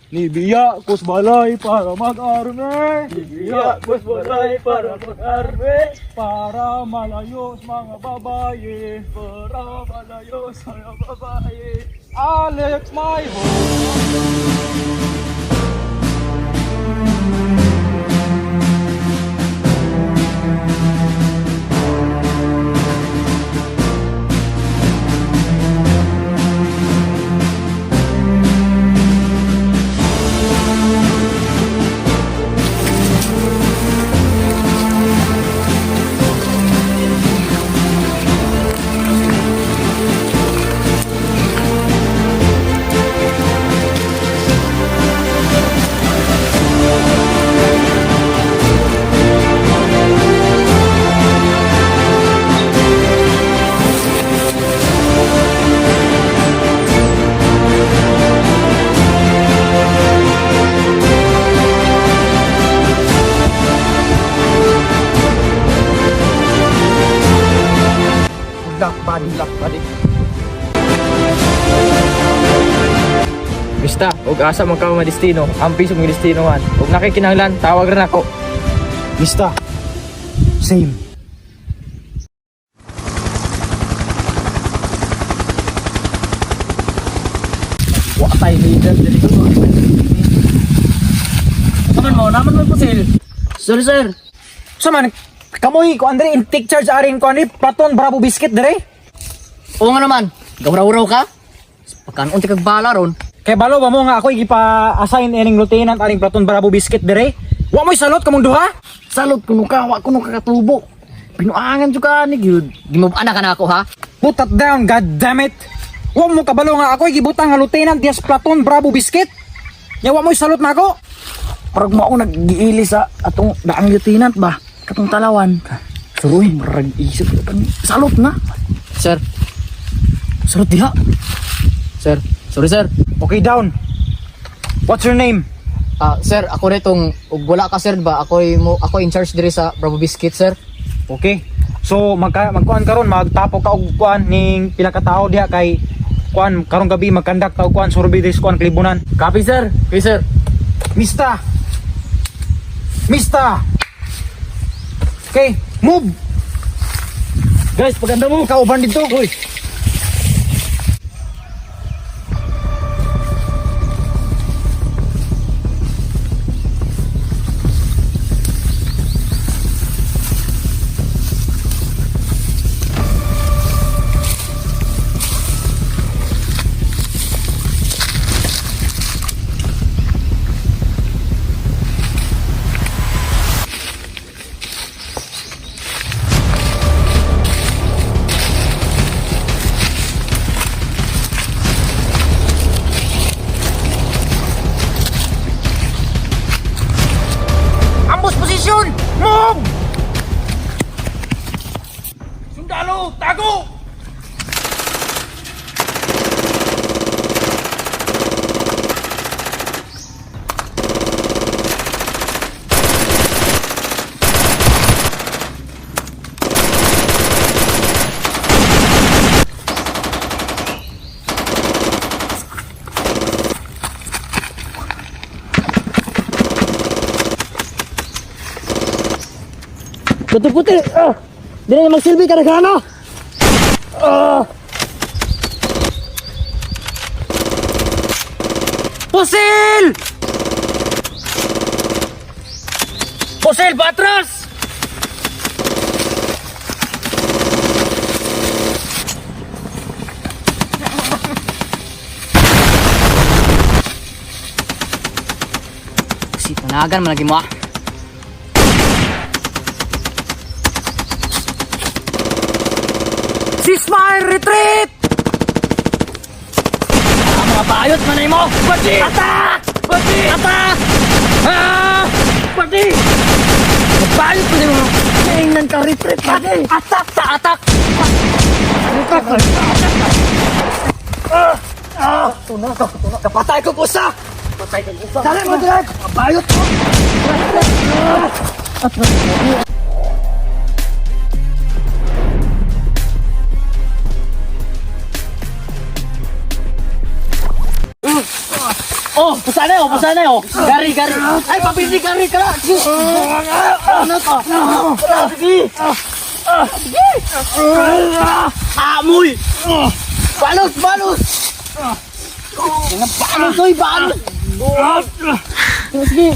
Nibiya kus balay para mag-arme. Nibiya kus balay para mag-arme. Para malayo sa mga babae. Para malayo sa mga babae. Alex, my home. Good luck, buddy. Luck, buddy. Basta, og asa man ka madestino, ang piso mong destinohan. Ug nakikinahanglan, tawag ra nako. Mista. Same. Wa tay leader diri ko. Naman mo, naman mo pusil. Sorry, sir. So man, kamoy ko Andre in take charge aring ko ani Platon Bravo Biscuit dire. Oo nga naman. Gawraw-raw ka. Pagkaan unti kag bala ron. Kay balo ba mo nga ako igipa-assign ining lieutenant aring Platon Bravo Biscuit dire? Wa mo'y salot kamong duha? Salot kuno ka, wa kuno kakatubo. Pinuangan jud ka ni gyud. Gimove ana ka na ako ha. Put that down, god damn it. Wa mo kabalo nga ako gibutang nga lieutenant dias Platon Bravo Biscuit. Nya wa mo'y salot nako. Parag mo ako naggiili sa atong daang lieutenant ba? Katong talawan. Suruy, murag isip ko pa ni. Salot na. Sir, Salot diha. sir. Sorry, sir. Okay, down. What's your name? Ah, sir, ako nitong ug wala ka sir ba? Ako mo ako in charge diri sa Bravo Biscuit, sir. Okay. So magka magkuan karon magtapo ka og kuan ning pila ka tawo diha kay kuan karong gabi magkandak ta og kuan survey this kuan Kalibunan. Copy, sir. Okay, sir. Mista. Mista. Okay, move. Guys, paganda mo. Kauban dito. Uy. Ambush position. Move. Sundalo, tago. Puti puti. Ah. Dili na magsilbi ka na. Pusil! Pusil, patras! Si tanagan man lagi mo ah. Ceasefire retreat! Ah, mga bayot man mo. Pati! Attack! Pati! Attack! Ah! Pati! Bayot man mo. Tingnan ka retreat pati. Attack ta attack. Attack. Ah! Ah! Tuna ka, tuna. Kapatay ko kusa. Patay ko kusa. Dali mo dali. Bayot mo. Oh, pusa na oh, pusa na oh. Gari, gari. Ay, pabili gari ka na. Sige. Ano to? Sige. Sige. Amoy. Balos, balos. Balos, oy, balos. Sige.